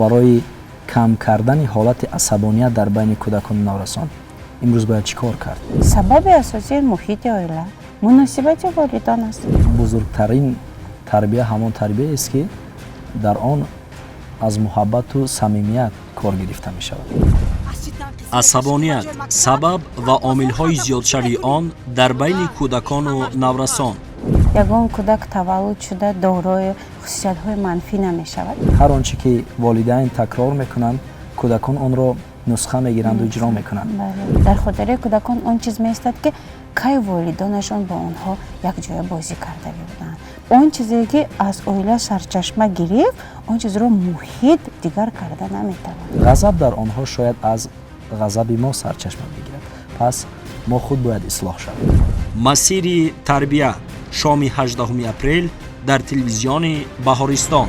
Барои кам кардани ҳолати асабоният дар байни кӯдакону наврасон имрӯз бояд чӣ кор кард? Сабаби асосии муҳити оила, муносибати волидон аст. Бузургтарин тарбия ҳамон тарбияест, ки дар он аз муҳаббату самимият кор гирифта мешавад. Асабоният: сабаб ва омилҳои зиёдшавии он дар байни кӯдакону наврасон. Ягон кӯдак таваллуд шуда дорои хусусиятҳои манфӣ намешавад. Ҳар он чӣ ки волидайн такрор мекунанд, кӯдакон онро нусха мегиранду иҷро мекунанд. Дар хотираи кӯдакон он чиз меистад, ки кай волидонашон бо онҳо якҷоя бозӣ карда буданд. Он чизе, ки аз оила сарчашма гирифт, он чизро муҳит дигар карда наметавонад. Ғазаб дар онҳо шояд аз ғазаби мо сарчашма бигирад, пас мо худ бояд ислоҳ шавем. «Масири тарбия» шоми 18 апрел дар телевизиони Баҳористон.